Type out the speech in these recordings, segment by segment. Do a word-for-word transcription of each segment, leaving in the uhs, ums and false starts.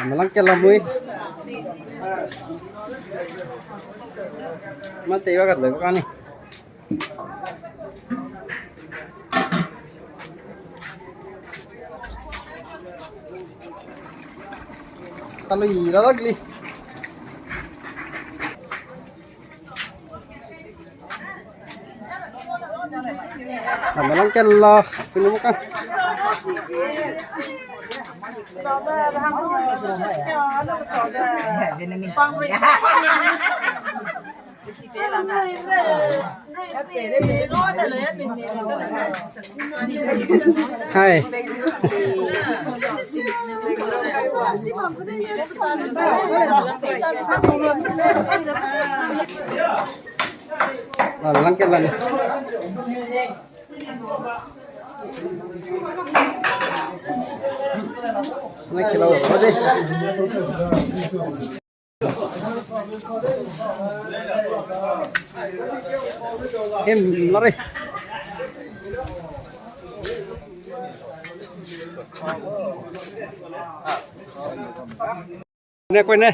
Malang ke lamui. Ma tei ba kat le ba ka ni. Kalau ira lagi. Sama lang ke la, pinu ka. Hai. Lang ke lang. Lang ke lang. Em, lari. Ne, koi ne.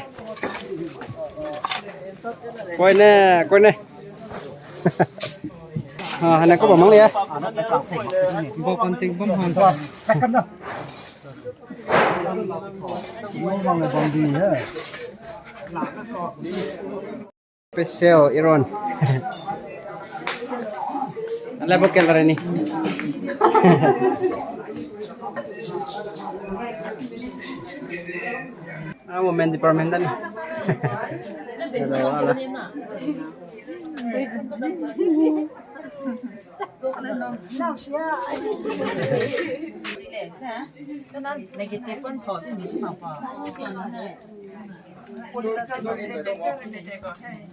Koi ne, koi ne. Ah, ne ko ba mang le. Ba kon ting bam han. Special Iron. Ala bo kel rani. Ah, women department da ni. Hello, ala. Negative one thought, mi si ma pa.